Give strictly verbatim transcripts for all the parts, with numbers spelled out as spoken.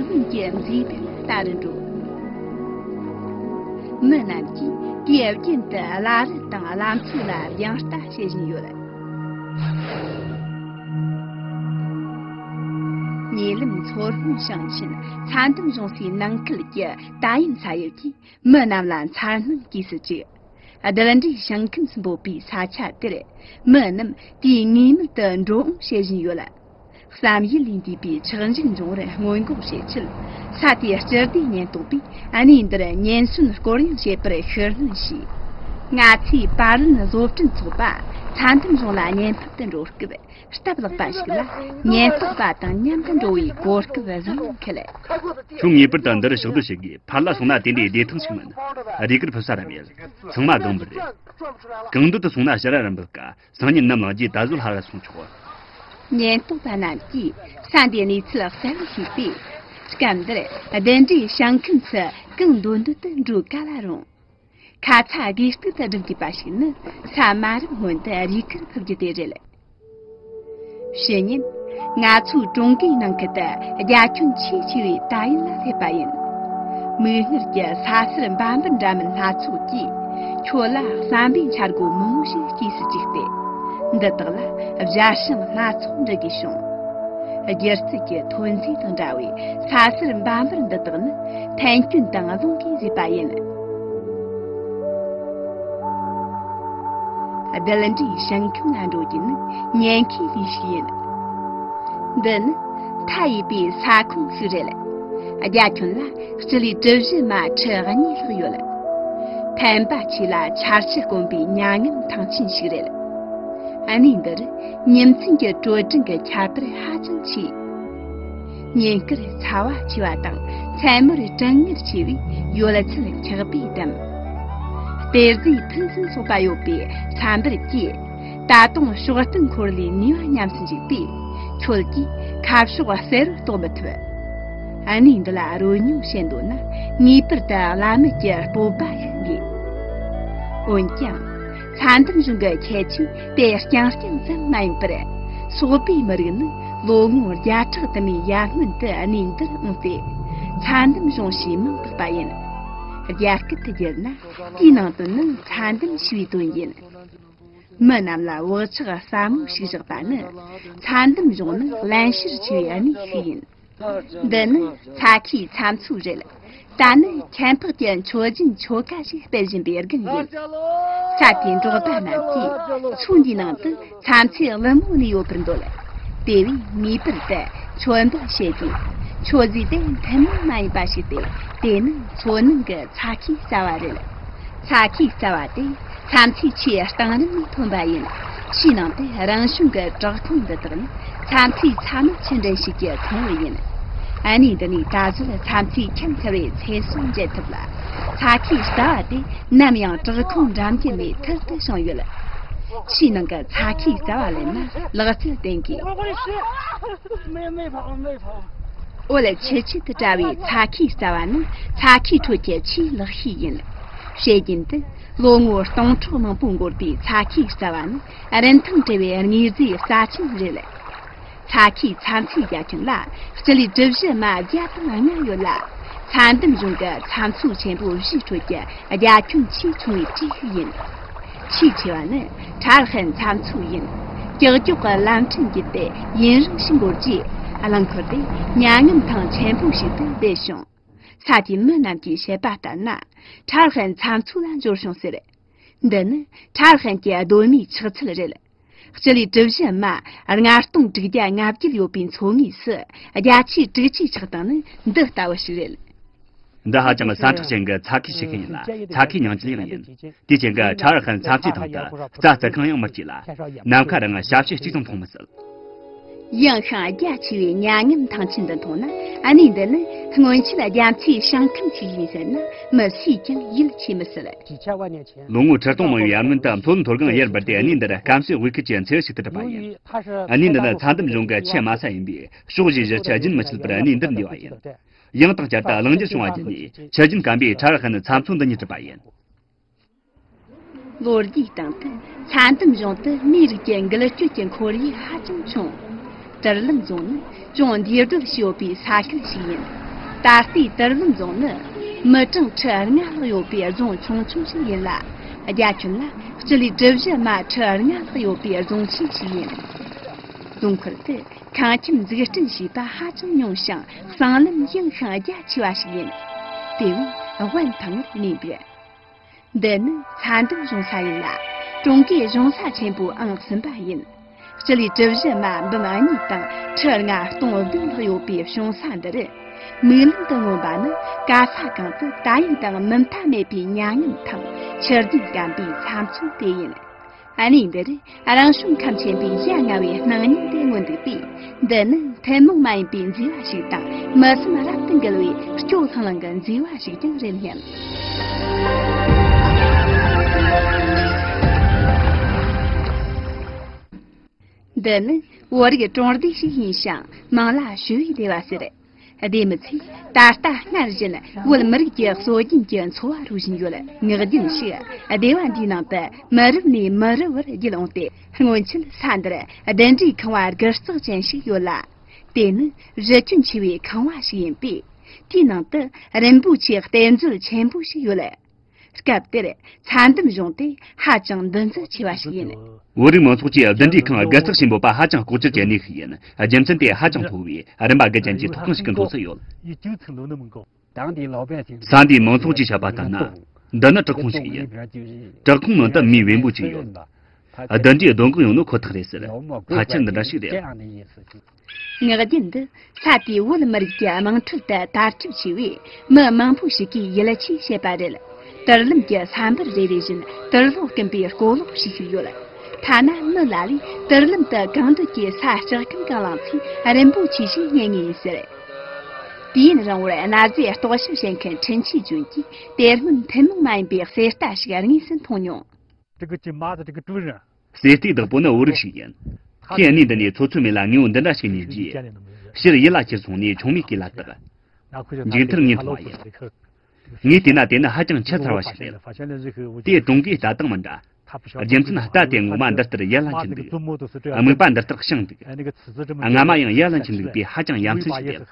ལྷུན་གྱི་མཛེས་པ་ལྟ་རུ་འགྲོ། མི་རྣམས་ཀྱིས་དུས་རྒྱུན་དུ་བླ་རི་དང་བླ་མཚོ་ལ་རྒྱང་ལྟ་བྱེད་བཞིན་ཡོད། ཉེ་ལམ་མཚོ་སྔོན་ཞིང་ཆེན་ཚྭ་འདམ་གཞོང་སའི་ནང་ཁུལ་གྱི་ཏཱ་ཡིན་ས་ཡུལ་གྱིས་མི་རྣམས་ལ་མཚར་སྣང་སྐྱེས་སུ་བཅུག་རྡུལ་འདྲེས་ཞིང་ཁམས་འབོད་པའི་ས་ཆ་དེར་མི་རྣམས་དུས་ངེས་མེད་དུ་འགྲོ་འོང་བྱེད་བཞིན་ཡོད། བསམ་ཡུལ་ལས་འདས་པའི་ཆགས་འཇིག་འབྱུང་བར་སྔོན་འགོག་བྱེད་ཆེད། ས་དེའི་སྤྱི་བདེ་ཉེན་རྟོག་པས་གནས་འདིར་ཉེན་སོན་སྐོར་གཡེང་བྱེད་པར་ཤུགས་སྣོན་བྱས། ང་ཚོས་པར་ལེན་བཟོ་སྐྲུན་ཚོགས་པ་ཚྭ་འདམ་གཞུང་ལ་བརྙན་ཕབ་ཏུ་འགྲོ་སྐབས། སྟབས་ལེགས་པ་ཞིག་ལ་ཉེན་རྟོག་པ་དང་མཉམ་དུ་འགྲོ་བའི་གོ་སྐབས་བཟང་པོ་འཁེལ། ཁྱོད་ངེས་པར་དུ་འདིར་ཕྱག་བསྡུ་བྱེད་དགོས། ཕར་ལ་སོང་ན་དེ་འདྲའི་བདེ་ཐང་ཞིག་མིན། རུས་ཁུར་ཕུབ་ས་ར་མེད། ཚང་མ་སྒང་འབུད་རེད། གང་འདོད་དུ་སོང་ན་ཕྱིར་ར་ར་འབུད་དཀའ། སང་ཉིན་ནམ་ལངས་རྗེས་ད་གཟོད་ཕར་ར་སོང་ཆོག་ཉེན་རྟོག་པ་རྣམས་ཀྱིས་ས་འདིའི་གནས་ཚུལ་གསལ་བོ་ཤེས་པས། སྐབས་འདིར་གདན་འདྲའི་ཞིང་ཁམས་སུ་གང་འདོད་འདོད་དུ་འགྲོ་ག་ལ་རུང་། ཁ་ཚ་དགོས་གཏུག་ཏུ་སྒྲུབ་དགོས་པ་ཞིག་ནི་ས་དམའ་རིམ་སྔོན་དུ་རུས་ཁུར་ཕུབ་རྒྱུ་དེ་རེད། ཕྱི་ཉིན། ང་ཚོའི་གྲོང་སྡེའི་ནང་ཁུལ་དུ་རྒྱ་ཁྱོན་ཆེས་ཆེ་བའི་ཏཱ་ཡིན་ལ་སླེབས་པ་ཡིན། མིག་སྔར་གྱི་ས་སེར་འབའ་འབུར་འདྲ་མིན་སྣ་ཚོགས་ཀྱིས་ཁྱོད་ལ་བསམ་པའི་འཆར་སྒོ་མང་པོ་ཞིག་སྐྱེས་སུ་བཅུག་སྟེ། འདི་དག་ལ་བཞད་ཞིང་སྣ་ཚོགས་འབྲི་དགོས་བྱུང་། སྒྱུ་རྩལ་གྱི་ཐོན་རྫས་དང་འདྲ་བའི་ས་སེར་འབའ་འབུར་འདི་དག་ནི་ཐན་སྐྱོན་དང་རླུང་གིས་བཟོས་པ་ཡིན། རྡུལ་འདྲའི་ཞིང་ཁམས་ལ་འགྲོ་རྒྱུ་ནི་ཉེན་ཁའི་ལས་ཤིག་ཡིན། འདི་ནི་མཐའ་ཡས་པའི་ས་ཁོངས་ཤིག་རེད། རྒྱ་ཁྱོན་ལ་སྤྱི་ལེ་གྲུ་བཞི་མ་ཁྲི་གཉིས་ལྷག་ཡོད། ཕན་པ་ཆེ་ལ་ཆར་ཆུ་དཀོན་པའི་མྱ་ངམ་ཐང་ཆེན་ཞིག་རེད། གནས་འདིར་ཉིན་མཚན་གྱི་དྲོད་འབྲིང་གི་ཁྱད་པར་ཧ་ཅང་ཆེ། ཉིན་དཀར་ཚ་བ་ཆེ་བ་དང་མཚན་མོར་གྲང་ངར་ཆེ་བས་ཡོད་ཚད་འཁྱག་པས་བསྡམས། གཏེར་རྫས་ཕུན་སུམ་ཚོགས་པ་ཡོད་པའི་ས་འབུར་གྱིས་ད་དུང་ཕྱོགས་སྟོན་འཁོར་ལོའི་ནུས་པ་ཉམས་སུ་འཇུག་པས་ཁྱོད་ཀྱིས་ཁ་ཕྱོགས་གསལ་བོར་རྟོགས་མི་ཐུབ། གནས་འདི་ལ་རོལ་མྱོང་བྱེད་འདོད་ན་ངེས་པར་དུ་བླ་མེད་ཀྱི་སྤོབས་པ་ཞིག་དགོས། འོན་ཀྱང་། ཚྭ་འདམ་གཞུང་གི་ཁྱད་ཆོས་དེ་རྐྱང་རྐྱང་ཙམ་མ་ཡིན་པར། སོག་པོའི་མི་རིགས་ནི་ལོ་ངོ་བརྒྱ་ཕྲག་དུ་མའི་ཡར་སྔོན་དུ་གནས་འདིར་འོངས་ཏེ། ཚྭ་འདམ་གཞུང་ཞེས་མིང་བཏགས་པ་ཡིན། རྒྱ་སྐད་དུ་བསྒྱུར་ན་དེའི་ནང་དོན་ནི་ཚྭ་འདམ་ཞེས་པའི་དོན་ཡིན། མི་རྣམས་ལ་བག་ཆགས་ཟབ་མོ་ཞིག་བཞག་པ་ནི། ཚྭ་འདམ་གཞུང་ནི་བརླན་གཤེར་ཆེ་བའི་གནས་ཤིག་ཡིན། འདི་ནི་ཚྭ་ཁའི་ཚྭ་མཚོ་རེད། ད་ནི་ཁྱད་འཕགས་ཀྱི་མཆོད་སྦྱིན་ཆོ་ག་ཞིག་སྤེལ་བཞིན་པའི་དགུན་ཡིན། ས་དེའི་འབྲོག་པ་རྣམས་ཀྱིས་མཚོ་འདིའི་ནང་དུ་ཚྭ་མཚོའི་ཀླུ་མོ་གནས་ཡོད་པར་འདོད། དེ་བས་ངེས་པར་དུ་མཆོད་འབུལ་བྱེད་དགོས། མཆོད་རྫས་དེ་ཐུན་མོང་མ་ཡིན་པ་ཞིག་སྟེ། དེ་ནི་མཚོ་ནང་གི་ཚྭ་ཁའི་རྩ་བ་རེད། ཚྭ་ཁའི་རྩ་བ་དེ་ཚྭ་མཚོའི་ཆེས་གཏིང་རིམ་ནས་ཐོན་པ་ཡིན། ཆུའི་ནང་དུ་རང་བྱུང་གི་བྲག་ཁུང་འདི་དག་ནི་ཚྭ་མཚོའི་ཚྭ་མ་ཆུ་འདྲེན་བྱེད་ཀྱི་ཁུང་བུ་ཡིན། གནས་འདི་ནས་ད་གཟོད་ཚྭ་མཚོའི་ཁྱད་མཚར་བའི་ཚེ་སྲོག་མཇལ་ཐུབ་ལ། ཚྭ་ཁའི་རྩ་བ་དེ་ནམ་ཡང་བྲག་ཁུང་འགྲམ་རྒྱུད་ནས་ཐུར་དུ་བྱུང་ཡོད། ཆུའི་ནང་གི་ཚྭ་ཁའི་རྩ་བ་ལེན་ན་ལག་རྩལ་བསྟན་དགོས། འོ་ལ་ཆུ་ཆུ་དུ་བཀྲ་བའི་ཚྭ་ཁའི་རྩ་བ་ནི་ཚྭ་ཁའི་ཁྲོད་ཀྱི་ཆེས་ལེགས་ཤོས་ཡིན། བཤད་རྒྱུན་དུ་ལོ་ངོ་སྟོང་ཕྲག་མང་པོ་འགོར་བའི་ཚྭ་ཁའི་རྩ་བ་ནི་རིན་ཐང་བྲལ་བའི་དངོས་རྫས་རྩ་ཆེན་རེད། ཚྭ་ཁའི་ཚྭ་མཚོའི་རྒྱ་ཁྱོན་ལ་སྤྱི་ལེ་གྲུ་བཞི་མ་བརྒྱ་དང་ལྔ་ཡོད་ལ། ཚྭ་འདམ་གཞུང་གི་ཚྭ་མཚོ་ཆེན་པོ་བཞིའི་ཁྲོད་ཀྱི་རྒྱ་ཁྱོན་ཆེས་ཆུང་བའི་གྲས་ཤིག་ཡིན། ཆེས་ཆེ་བ་ནི་ཁྲ་ཧན་ཚྭ་མཚོ་ཡིན། ཀྱག་ཀྱོག་གི་ལམ་ཕྲན་བརྒྱུད་དེ་ཡུན་རིང་ཞིག་འགོར་རྗེས་རླངས་འཁོར་དེ་མྱ་ངམ་ཐང་ཆེན་པོ་ཞིག་ཏུ་སྦས་བྱུང་། ས་དེའི་མི་རྣམས་ཀྱིས་བཤད་པ་ལྟར་ན། ཁྲ་ཧན་ཚྭ་མཚོ་ལ་འབྱོར་བྱུང་ཟེར། འདི་ནི་ཁྲ་ཧན་གྱི་གདོད་མའི་ཆགས་ཚུལ་རེད། སྤྱི་ལེ་གྲུ་བཞི་མ་ལྔ་སྟོང་དྲུག་བརྒྱ་ལྔ་བརྒྱད་ཡོད་པའི་མཚོ་ངོས་སུ་རྒྱ་ཆེའི་དྲུག་ཅུའི་ཆགས་སྟངས་ནི་འདི་ལྟ་བུ་ཞིག་རེད། འདི་ཧ་ཅང་ས་ཁྲག་ཅན་གྱི་ཚྭ་ཁའི་ཕྱེད་ཀ་ཡིན་ལ། ཚྭ་ཁའི་ཉིང་བཅུད་ཡང་ཡིན། དེའི་རྐྱེན་གྱིས་ཁྲ་ཧན་ཚྭ་མཚོའི་ཐང་དུ་རྩྭ་རྩི་ཁང་ཡང་མི་སྐྱེ་ལ། ནམ་མཁའ་རང་ཞབས་ཕྱི་གཅིག་ཀྱང་མཐོང་མི་སྲིད། ཡངས་ཤིང་རྒྱ་ཆེ་བའི་མྱ་ངམ་ཐང་ཆེན་འདི་མཐོང་ན་གནས་འདི་ནི་སྔོན་ཆད་རྒྱ་མཚོའི་ཞིང་ཁམས་ཤིག་ཡིན་ཟེར་ན་མི་སུས་ཀྱང་ཡིད་ཆེས་མི་སྲིད། ལོ་ངོ་ཁྲི་སྟོང་མང་བོའི་ཡར་སྔོན་དུ་མཚོ་ནུབ་མཐོ་སྒང་ཡུལ་འབུར་ཏེ་གནས་འདིར་སྐམ་སའི་དབུས་ཁུལ་གྱི་མཚེའུ་ཞིག་ཏུ་གྲུབ་པ་ཡིན། གནས་འདི་ནི་ཚྭ་འདམ་གཞུང་གི་ཆུ་དམའ་ས་ཡིན་པས་ཕྱོགས་བཞིའི་བཞི་ཆུ་རྒྱུན་མི་ཆད་པར་གནས་འདིར་འདུས་པ་ཡིན། ཡང་དང་བསྐྱར་དུ་རླུང་རྒྱུན་བྱུང་བ་བརྒྱུད་ནས་ཆུ་རྒྱུན་སྐམ་པས་ཁྲ་ཧན་ཚྭ་མཚོ་འདི་ཉིད་གྲུབ་པ་ཡིན། ལོ་རྒྱུས་སྟེང་དུ་ཚྭ་འདམ་གཞུང་དུ་མིའི་རིགས་ཀྱི་འགུལ་སྐྱོད་ཀྱི་ཁོར་ཡུག་ཧ་ཅང་བྱུང་། དྲུ་ལིམ་རྫོང་ནི་ཅུང་འདུས་སྡོད་བྱས་ཡོད་པའི་ས་ཁུལ་ཞིག་ཡིན། ད་ལྟའི་དུར་ལམ་རྫོང་ནི་མི་གྲངས་ཁྲི་ལྔ་ལྷག་ཡོད་པའི་རྫོང་ཆུང་ཆུང་ཞིག་ཡིན་ལ། རྒྱ་ཁྱོན་ལ་སྤྱི་ལེ་གྲུ་བཞི་མ་ཁྲི་ལྔ་ལྷག་ཡོད་པའི་རྫོང་ཆེན་ཞིག་ཡིན། རྫོང་ཁུལ་དུ་ཁང་ཁྱིམ་འཛུགས་སྐྲུན་བྱས་པ་ཧ་ཅང་ཉུང་ཞིང་། གསང་ལམ་ཡངས་ཤིང་རྒྱ་ཆེ་བ་ཞིག་ཡིན། དེ་བས་དབེན་ཐང་ངེར་གནས་འདུག་འདི་ནི་ཚྭ་འདམ་གཞུང་ས་ཡིན་ལ། ཀྲུང་གོའི་གཞུང་ས་ཆེན་པོའི་ཨང་གསུམ་པ་ཡིན། སྤྱི་ལེ་གྲུ་བཞི་མ་འབུམ་གཉིས་དང་ཁྲི་ལྔ་སྟོང་བདུན་ལྷག་ཡོད་པའི་གཞུང་ས་འདིར། མིག་ལམ་དུ་མངོན་པ་ནི་ག་ས་གང་དུ་ད་ཡོད་དང་མུ་མཐའ་མེད་པའི་མྱ་ངམ་ཐང་། ཆུ་རྒྱུན་སྐམ་པའི་ཚྭ་མཚོ་དེ་ཡིན། གནས་འདིར་རང་བྱུང་ཁམས་ཆེན་པོའི་ཡ་ང་བའི་སྣང་བརྙན་དེ་མངོན་འདུག་པས། འདི་ནི་ཐུན་མོང་མ་ཡིན་པའི་མཛེས་པ་ཞིག་དང་། མི་སེམས་རབ་ཏུ་འགུལ་བའི་སྐྱོ་ལྷང་ལྷང་གི་མཛེས་པ་ཞིག་ཀྱང་རེད་སྙམ། འདི་ནི་བོད་རིགས་གྲོང་སྡེ་ཞིག་ཡིན་ཞིང་། མིང་ལ་ཞི་བའི་སྡེ་བ་ཟེར། སྡེ་མི་ཚོས་ད་ལྟ་སྔར་བཞིན་བོད་མི་རིགས་ཀྱི་སྲོལ་རྒྱུན་གྱི་འཚོ་བ་རོལ་བཞིན་ཡོད། ངག་རྒྱུན་ཞིག་སྡེ་བ་འདིའི་ནང་དུ་མི་རབས་ནས་མི་རབས་བར་བརྒྱུད་འོངས་ཏེ། སྔོན་ཆད་ས་འདིར་གདན་འདྲེའི་ཁང་བ་དགུ་རྩག་ཅན་ཞིག་ཡོད་ལ། དེ་ནི་གཞི་ཁྱོན་ཆེ་བའི་ཁང་བ་ཞིག་ཡིན་པས། དེའི་ནང་དུ་རིན་པོ་ཆེའི་རྟེན་མཛོད་ཆེན་པོ་ཞིག་ཡོད། སྐབས་དེར་ཚྭ་འདམ་གཞུང་དེ་ཧ་ཅང་འདུ་འཛི་ཆེ་བ་ཞིག་ཡིན། བོད་རིགས་མང་ཚོགས་ཀྱིས་གདན་འདྲེའི་ཁང་དགུ་རྩག་ཆེན་པོ་པ་ཧ་ཅང་ལྐོག་གྱུར་གྱི་གནས་ཤིག་ཡིན། རྒྱུ་མཚན་དེ་ཧ་ཅང་མཐོ་བས་རིན་པ་དགུ་ཅན་གྱི་ཐོབ་ཐང་ཞིག་གི་འདུག་སྲོལ་ཡོད། ས་འདིའི་མང་ཚོགས་ཀྱིས་བཤད་པ་ལྟར་ན། འདི་ནི་བྲག་ཁུང་ཞིག་ཡིན། བྲག་ཁུང་ནང་དུ་མིའི་བེམ་པོ་ཅིག་ཡོད། གདན་འདྲེའི་སྡོད་འགོ་ཡོང་ནོ་ཁོ་ཐག་རེད་ཟེར། ཕལ་ཆེར་འདི་འདྲ་ཞིག་རེད། ངག་རྒྱུན་འདི་ས་དེའི་བོད་མི་རིགས་ཀྱི་དམངས་ཁྲོད་དུ་དར་ཁྱབ་ཆེ་བས། མི་མང་པོ་ཞིག་གིས་ཡིད་ཆེས་བྱེད་པ་རེད། དུར་ལམ་གྱི་ས་འབུར་རེ་རེ་བཞིན་དུར་ལོག་སྐམ་པའི་སྐོར་ལོག་ཞིག་ཞིག་ཡོད། ཐ་ན་མི་ལ་ལས་དུར་ལམ་དུ་གང་འདོད་ཀྱི་ས་ལྕགས་ཁམ་གང་བླངས་ཚེ་རིན་པོ་ཆེ་ཞིག་རྙེད་ངེས་ཡིན་ཟེར། དུས་ཡུན་རིང་བོར་གནའ་རྫས་རྟོག་ཞིབ་བྱེད་མཁན་འཕྲིན་ཆས་ཅུན་གྱིས་དེ་སྔོན་ཐུན་མོང་མ་ཡིན་པའི་གསེར་རྟ་ཞིག་དངོས་སུ་མཐོང་མྱོང་། 这个金麻子这个主人 གསེར་རྟའི་བདག་པོ་ནི་བོད་རིགས་ཤིག་ཡིན། ཁོས་གནས་འདི་ནས་ཚོ་ཚོད་མེད་ལ་དངོས་པོ་འདི་འདྲ་ཞིག་རྙེད་རྗེས། ཕྱིར་ཡུལ་ལ་ཁྱེར་སོང་ནས་ཆུང་མའི་སྐེ་ལ་བཏགས། མཇུག་མཐར་ངས་མཐོང་བ་ཡིན། ངས་བལྟས་ན་དེ་ནི་ཧ་ཅང་ཆུད་ཚར་བ་ཞིག་རེད། དེ་ཀྲུང་གོའི་རྟ་དང་མི་འདྲ། རྒྱུ་མཚན་རྟ་དེ་ངོ་མ་འདི་ལྟར་ཡར་ལ་འཁྱེར་འདུག་རྨིག་པ་འདི་ལྟར་བཤངས་འདུག་རྔ་མ་ཡང་ཡར་ལ་འཁྱེར་འདུག་པས་ཧ་ཅང་ཡ་མཚན་ཞིག་རེད།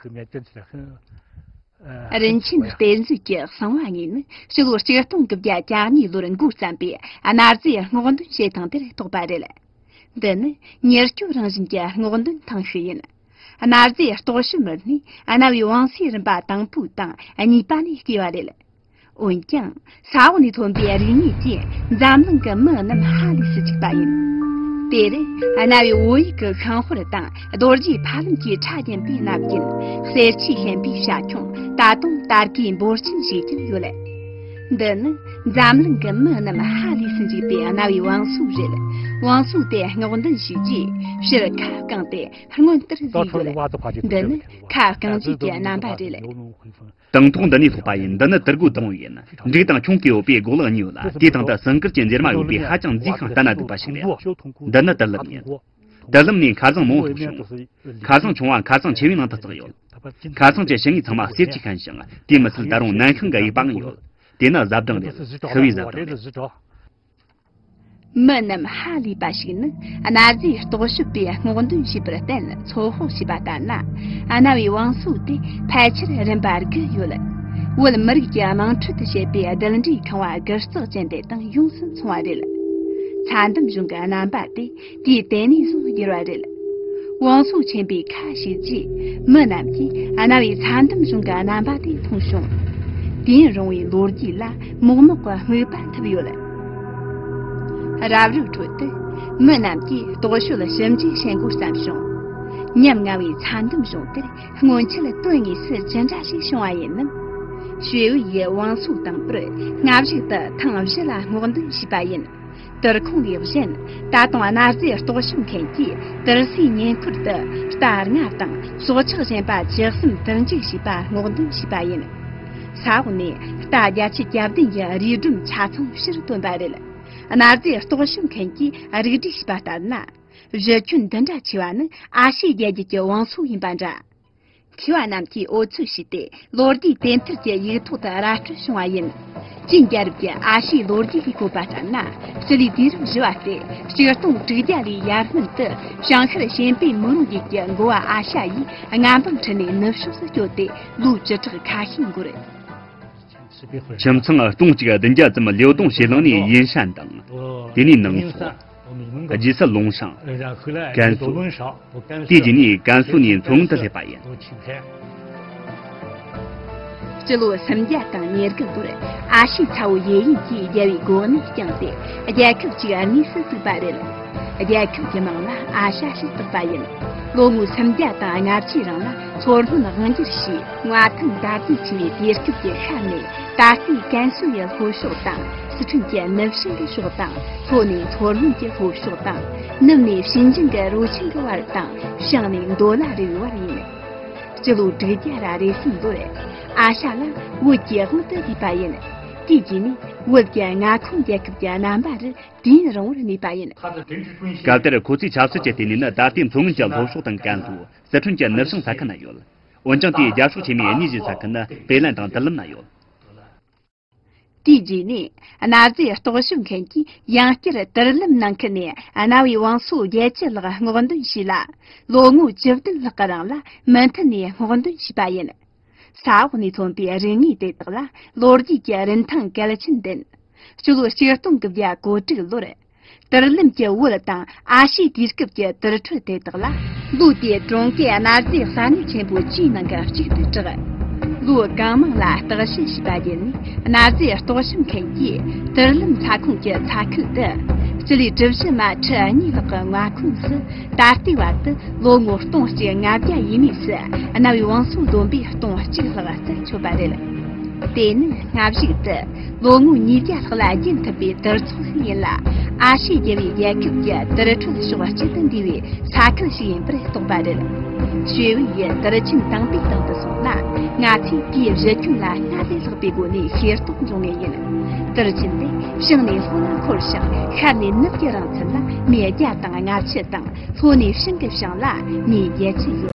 རིན་ཆེན་གཏེར་མཛོད་ཀྱི་གསང་བ་དངོས་ནི་ཕྱི་ལོ་ཆིག་སྟོང་དགུ་བརྒྱ་གྱ་གཉིས་ལོར་འགོ་བརྩམས་པའི་གནའ་རྫས་སྔོག་འདོན་བྱེད་སྟངས་དེར་གཏོགས་པ་རེད། འདི་ནི་མྱུར་སྐྱོབ་རང་བཞིན་གྱི་སྔོག་འདོན་ཐེངས་ཤིག་ཡིན། གནའ་རྫས་རྟོག་ཞིབ་མི་སྣས་གནའ་བོའི་བང་སོའི་རིམ་པ་དང་པོ་དང་གཉིས་པ་ནས་བརྐོས་པ་རེད། འོན་ཀྱང་ས་འོག་ནས་ཐོན་པའི་རིག་གནས་ཀྱིས་འཛམ་གླིང་གི་མི་རྣམས་ཧ་ལས་སུ་བཅུག་པ་ཡིན། དེར་གནའ་བོའི་བོད་ཡིག་གི་ཤིང་ཧོར་དང་རྡོ་རྗེ་ཕ་ལམ་གྱི་ཕྲ་རྒྱན་པའི་སྣབས་རྒྱུན། གསེར་ཆས་ཤན་པའི་བྱ་ཁྱུང་། ད་དུང་དར་གོས་འབོར་ཆེན་ཞིག་ཀྱང་ཡོད། འདི་ནི་འཛམ་གླིང་གི་མི་རྣམས་ཧ་ལས་སུ་འཇིགས་པའི་གནའ་བོའི་བང་སོ་རེད། བང་སོ་དེ་སྔོག་འདོན་བྱས་རྗེས་ཕྱིར་ཁ་བཀང་སྟེ་སྔོན་ལྟར་བཟོས་ཡོད། འདི་ནི་ཁ་བཀང་རྗེས་ཀྱི་རྣམ་པ་རེད། དང་ཐོག་འདི་ནས་ལྷག་པ་ཡིན། འདི་ནི་དུར་སྒོ་དང་པོ་ཡིན། འབྲུག་དང་ཁྱུང་གིས་འོས་པའི་སྒོ་ལོགས་གཉིས་ཡོད་ལ། དེའི་སྟེང་དུ་ཟངས་དཀར་གྱི་འཛེར་མ་ཡོད་པས་ཧ་ཅང་མཛེས་ཤིང་ལྟ་ན་སྡུག་པ་ཞིག་རེད། འདི་ནི་དུར་ལམ་ཡིན། དུར་ལམ་ནས་མཁར་བཟང་མང་པོ་ཐོན་བྱུང་། མཁར་བཟང་ཆུང་བ་མཁར་བཟང་ཆེ་བའི་ནང་དུ་བརྩེགས་ཡོད། མཁར་བཟང་གྱི་ཕྱི་ངོས་ཚང་མ་གསེར་གྱིས་བརྒྱན་ཞིང་། དེ་མི་ཚད་ད་རུང་ནན་ཤིང་གི་དབྱུག་པའང་ཡོད། དེ་ནི་གཟབ་གྲངས་རེད། ཤི་བའི་གཟབ་གྲངས་རེད། མི་རྣམས་ཧ་ལས་པ་ཞིག་ནི་གནའ་རྫས་རྟོག་ཞིབ་པས་སྔོག་འདོན་བྱས་པར་བརྟེན་ཚོད་དཔག་བྱས་པ་ལྟར་ན། གནའ་བོའི་བང་སོ་དེ་ཕལ་ཆེར་རིམ་པ་དགུ་ཡོད། བོད་མི་རིགས་ཀྱི་དམངས་ཁྲོད་དུ་བཤད་པའི་རྡུལ་འདྲེའི་ཁང་བ་དགུ་རྩག་ཅན་དེ་དང་ཡོངས་སུ་མཚུངས་པ་རེད། ཚྭ་འདམ་གཞུང་གི་རྣམ་པ་དེ་དུས་དེ་ནས་བཟུང་བསྒྱུར་བ་རེད། བང་སོ་ཆེན་པོའི་ཁ་ཕྱེས་རྗེས་མི་རྣམས་ཀྱིས་གནའ་བོའི་ཚྭ་འདམ་གཞུང་གི་རྣམ་པ་དེ་མཐོང་བྱུང་། དུས་ཡུན་རིང་བོའི་ལོ་རྒྱུས་ལ་མོག་མོག་གི་སྨུག་པ་འཐིབས་ཡོད། རབ་རིབ་ཁྲོད་དུ་མི་རྣམས་ཀྱིས་རྟོག་ཞིབ་ཞིབ་འཇུག་བྱེད་འགོ་བརྩམས་བྱུང་། ཉམ་ང་བའི་ཚྭ་འདམ་གཞུང་དེར་སྔོན་ཆད་དོན་དངོས་སུ་ཅི་འདྲ་ཞིག་བྱུང་བ་ཡིན་ནམ། ཞུས་ཝུའེ་ཡིས་བང་སོ་དང་པོར་སྔ་གཞུག་ཏུ་ཐེངས་བཞི་ལ་སྔོག་འདོན་བྱས་པ་ཡིན། དུར་ཁུང་ལས་གཞན། ད་དུང་གནའ་རྫས་རྟོག་ཞིབ་མཁན་གྱིས་དུར་སའི་ཉེ་འཁོར་དུ་རྟ་ལྔ་དང་སྲོག་ཆགས་གཞན་པ་བཅུ་གསུམ་དུར་འཇུག་བྱས་པ་སྔོག་འདོན་བྱས་པ་ཡིན། ས་འོག་ནས་རྟ་བརྒྱད་ཅུ་གྱ་བདུན་གྱི་རུས་སྒྲོམ་ཆ་ཚང་ཕྱིར་བཏོན་པ་རེད། གནའ་རྫས་རྟོག་ཞིབ་མཁན་གྱིས་རིགས་སྒྲེ་བྱས་པ་ལྟར་ན། གཞི་ཁྱོན་འདི་འདྲ་ཆེ་བ་ནི་ཨ་ཤེ་རྒྱལ་རྒྱུད་ཀྱི་བང་སོ་ཡིན་པ་འདྲ། མཁས་པ་རྣམས་ཀྱིས་འུ་ཚོས་བྱས་ཏེ་ལོ་རྒྱུས་དེབ་ཐེར་གྱི་ཡིག་ཐོག་ཏུ་ར་སྤྲོད་བྱུང་བ་ཡིན། ཅིན་རྒྱལ་རབས་ཀྱི་ཨ་ཞེའི་ལོ་རྒྱུས་ལས་གོ་བ་ལྟར་ན། སྤྱི་ལོའི་དུས་རབས་བཞི་བ་སྟེ་སྤྱི་སྟོང་དྲུག་བརྒྱ་ལོའི་ཡར་སྔོན་དུ་བྱང་ཤར་ཞན་པེ་མུའུ་རུ་ཡུལ་གྱི་འགོ་བ་ཨ་ཤ་ཡིས་མངའ་འབངས་ཁྲིད་ནས་ནུབ་ཕྱོགས་སུ་བསྐྱོད་དེ་ལོ་བཅུ་ཕྲག་ཁ་ཤས་འགོར། ཁྱིམ་ཚང་སྟོང་གཅིག་བདུན་བརྒྱ་ཙམ་ལིའུ་ཏུང་ཞེས་ལངས་ནས་ཡིན་ཧྲན་དང་། དེ་ནས་ནང་སོག་རྗེས་སུ་ལུང་ཧྲང་། ཀན་སུའུ། དེའི་རྗེས་ནས་ཀན་སུའུ་ནས་མཚོ་སྔོན་དུ་སླེབས་པ་ཡིན། སྤྱི་ལོ་སུམ་བརྒྱ་དང་ཉེར་དགུ་ལོར་ཨ་ཤེ་ཚ་བོ་ཡེ་ཡིན་གྱིས་རྒྱལ་བའི་གོ་གནས་བསྐྱངས་ཏེ་རྒྱལ་ཁབ་ཅིག་དངོས་སུ་བཙུགས་པ་རེད། རྒྱལ་ཁབ་ཀྱི་མིང་ལ་ཨ་ཤ་ཞེས་བཏགས་པ་ཡིན། ལོ་ངོ་སུམ་བརྒྱ་དང་ལྔ་བཅུའི་རིང་ལ་མཚོ་སྔོན་དབང་སྒྱུར་བྱས། མངའ་ཐང་དར་རྒྱས་ཆེ་བའི་དུས་སྐབས་ཀྱི་ཤར་ནས་ད་ལྟའི་ཀན་སུའུ་ཡི་ལྷོ་ཕྱོགས་དང་། སི་ཁྲོན་གྱི་ནུབ་བྱང་གི་ཕྱོགས་དང་། ལྷོ་ནས་མཚོ་སྔོན་གྱི་ལྷོ་ཕྱོགས་དང་། ནུབ་ནས་ཞིན་ཅང་གི་རུའུ་ཆིང་གི་བར་དང་། བྱང་ནས་མདོ་ལ་རི་བོའི་བར་ཡིན། སྤྱི་ལོ་དྲུག་བརྒྱ་ར་རེ་གསུམ་ལོར་ཨ་ཤ་ལ་བོད་ཀྱི་དབང་དུ་བསྡུས་པ་ཡིན། དེའི་རྗེས་ནས་བོད་ཀྱི་མངའ་ཁོངས་རྒྱལ་ཁབ་ཀྱི་རྣམ་པ་རུ་དུས་ཡུན་རིང་བོར་གནས་པ་ཡིན། སྐབས་དེར་ཁོ་ཚོའི་ཆབ་སྲིད་ཀྱི་ལྟེ་གནས་ནི་ད་ལྟའི་མཚོ་སྔོན་གྱི་ལྷོ་ཕྱོགས་དང་། ཀན་ལྷོ། སི་ཁྲོན་གྱི་ནུབ་བྱང་ས་ཁུལ་ན་ཡོད། འོན་ཀྱང་དེའི་རྒྱབ་ཕྱོགས་ཆེན་མོའི་གནས་བཞི་ས་ཁུལ་ནི་པེ་ལན་དང་དུར་ལམ་ན་ཡོད། དེའི་རྗེས་ནས་གནའ་རྫས་རྟོག་ཞིབ་མཁན་གྱིས་ཡང་བསྐྱར་དུར་ལམ་ནང་ཁུལ་ནས་གནའ་བོའི་བང་སོ་བརྒྱད་ཅུ་ལྷག་སྔོག་འདོན་བྱས་ལ། ལོ་ངོ་བཅུ་བདུན་ལྷག་གི་རིང་ལ་མུ་མཐུད་ནས་སྔོག་འདོན་བྱས་པ་ཡིན། ས་འོག་ནས་ཐོན་པའི་རིག་དངོས་དེ་དག་ལ་ལོ་རྒྱུས་ཀྱི་རིན་ཐང་གལ་ཆེན་ལྡན། སྤྱི་ལོ་ཆིག་སྟོང་དགུ་བརྒྱ་གོ་དྲུག་ལོར། དུར་ལམ་གྱི་བོད་དང་ཨ་ཤེའི་དུས་སྐབས་ཀྱི་དུར་ཁྲོད་དེ་དག་ལ། ལོ་དེའི་ཀྲུང་གོའི་གནའ་རྫས་ས་གནས་ཆེན་པོ་བཅུའི་ནང་གི་གཅིག་ཏུ་གྲགས། ལོ་གང་མང་ལ་བརྟག་དཔྱད་བྱས་པ་བརྒྱུད་ནས། གནའ་རྫས་རྟོག་ཞིབ་མཁན་གྱིས་དུར་ལམ་ས་ཁོངས་ཀྱི་ཚ་ཁུལ་དུ་སྤྱི་ལོའི་གྲུ་བཞི་མ་ཁྲི་གཉིས་ལྷག་གི་མངའ་ཁོངས་སུ། ད་ལྟའི་བར་དུ་ལོ་ངོ་སྟོང་གཅིག་ལྔ་བརྒྱ་ཡས་མས་སུ་གནའ་བོའི་བང་སོ་བསྡོམས་པས་སྟོང་གཅིག་ལྷག་རྩད་ཆོད་པ་རེད། དེ་ནི་སྔ་གཞུག་ཏུ་ལོ་ངོ་ཉིས་བརྒྱ་ལྷག་ལ་རྒྱུན་མཐུད་པའི་དུར་ཚོགས་ཤིག་ཡིན་ལ། ཨ་ཤེ་རྒྱལ་བོའི་རྒྱལ་ཁབ་ཀྱི་དུར་ཁྲོད་ཕྱོགས་གཅིག་ཏུ་འདུས་པའི་ས་ཁུལ་ཞིག་ཡིན་པར་རྟོགས་པ་རེད། ཞུས་ཝུའེ་ཡིས་དུར་ཆེན་དང་པོའི་སྟེང་དུ་སོང་ན། ང་ཚོས་དེའི་གཞི་ཁྱོན་ལ་སྣ་ལས་ལྷག་པའི་སྒོ་ནས་ཤེས་རྟོགས་འབྱུང་ངེས་ཡིན། དུར་ཆེན་དེ་བྱང་ནས་ལྷོ་ལ་འཁོར་ཞིང་། ཤར་ནས་ནུབ་ཀྱི་རིང་ཚད་ལ་མེ་བརྒྱ་དང་ལྔ་བཅུ་དང་། ལྷོ་ནས་བྱང་གི་བྱང་ལ་མེ་བརྒྱད་ཅུ་ཡོད།